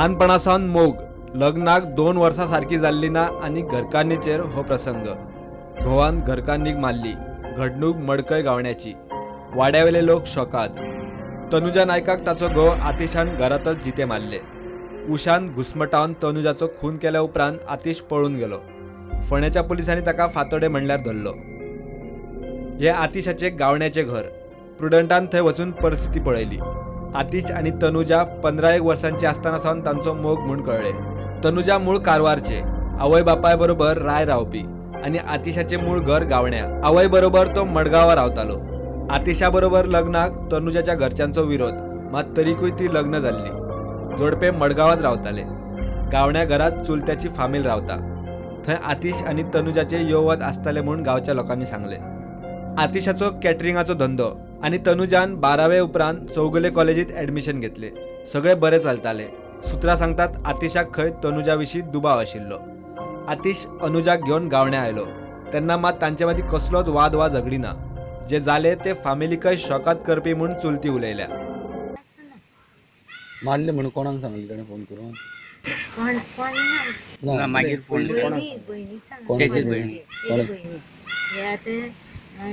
ल्हानपणा सावन मोग, लग्नाक 2 वर्सां सारकी जाल्ली ना आनी घरकान्नीचेर हो प्रसंग. घोवान घरकान्नीक मारली. घडणूक मडकय गावण्याची. वाड्यावेले लोक शॉकाद. तनुजा नायकाक ताचो घोव आतिशान घरांतच जिते मारले. उशान घुस्मटावन तनुजाचो खून केल्या उपरांत आतिश पळून गेलो. फोंड्याच्या पुलिसांनी ताका फातोडे म्हणल्यार धरलो. हे आतिशाचे गावण्याचे घर. प्रुडंटान थंय वचून परिस्थिती पळयली. आतिश आनी तनुजा 15 वर्सांची आसतना सावन तांचो मोग म्हूण कळ्ळे. तनुजा मूळ कारवारचे, आवय बापाय बरोबर राय रावपी आनी आतिशाचे मूळ घर गावण्या. आवय बरोबर तो मडगांवा रावतालो. आतिशा बरोबर लग्नाक तनुजाच्या घरच्यांचो विरोध, मात तरीकूय ती लग्न जाल्ली. जोडपे मडगांवात रावताले. गावण्या घरात चुलत्याची फामील रावता. थंय आतिश आनी तनुजाचे यो वच आसताले म्हूण गांवच्या लोकांनी सांगले. आतिशाचो कॅटरिंगाचो धंदो आनी तनुजान 12वे उपरांत चौगुले कॉलेजीत ॲडमिशन घेतले. सगळे बरे चलताले. सुत्रां सांगतात आतिशाक खंय तनुजा विशीं दुबाव आशिल्लो. आतिश अनुजाक घेवन गावण्या आयलो तेन्ना मात तांचे मदीं कसलोच वाद वा झगडी ना. जे जाले ते फामिलीकय शॉकात करपी म्हूण चुलती उलयल्या. मारले म्हणून कोणाक सांगले ताणें फोन करून? ना मागीर फोन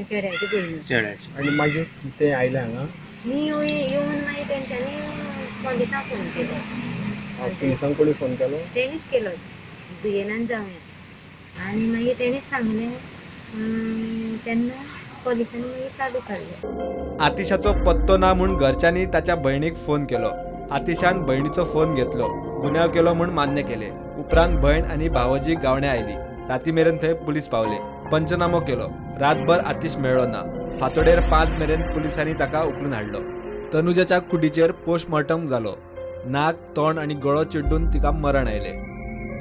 चेड्याची भयणी. चेड्याची. आनी मागीर ते आयले हांगा येवन मागीर तेंच्यांनी पोलिसांक फोन केलो. पुलिसांक कोणी फोन केलो? तेणीच केलो, दुयेनान जावया. आनी मागीर तेणीच सांगलें तेन्ना पोलिसांनी मागीर चालू काडलें. आतिशाचो पत्तो ना म्हूण घरच्यांनी ताच्या भयणीक फोन केलो. आतिशान भयणीचो फोन घेतलो. गुन्यांव केलो म्हूण मान्य केले. उपरांत भयण आनी भावोजी गावण्या आयली. राती मेरेन थंय पुलीस पावले. पंचनामो केलो. रातभर आतिश मेळ्ळो ना. फातोडेर 5 मेरेन पुलिसांनी ताका उखलून हाडलो. तनुजाच्या कुडीचेर पोस्टमॉर्टम जालो. नाक, तोंड आनी गळो चिड्डून तिका मरण आयले.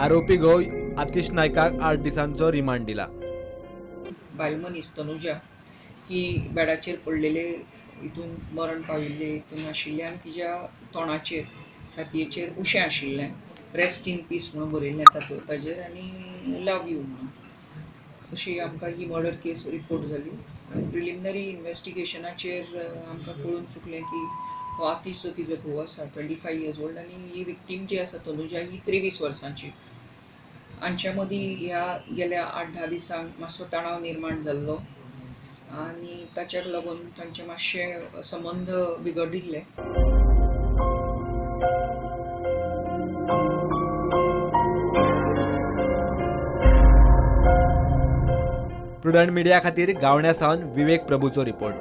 आरोपी घोव आतिश नायकाक 8 दिसांचो रिमांड दिला. बायल मनीस तनुजा ही बेडाचेर पडलेले हितून मरण पाविल्ले हितून आशिल्ले आनी तिज्या तोंडाचेर छातयेचेर उशें आशिल्लें. रेस्ट इन पीस म्हणून बरयल्लें तातूंत ताजेर आनी लव you म्हणून. अशी आमकां ही मर्डर केस रिपोर्ट जाली. आनी प्रिलिमिनरी इन्वेस्टिगेशनाचेर आमकां कळून चुकलें की हो आतिश जो तिजो घोव आसा 25 इयर्स ओल्ड आनी ही विक्टीम जी आसा तनुजा ही 23 वर्सांची. हांच्या मदीं ह्या गेल्या 8-10 दिसांक मातसो तणाव निर्माण जाल्लो आनी ताच्याक लागून तांचे मातशे संबंद बिगडिल्ले. प्रुडंट मिडिया खातीर गावण्या सावन विवेक प्रभूचो रिपोर्ट.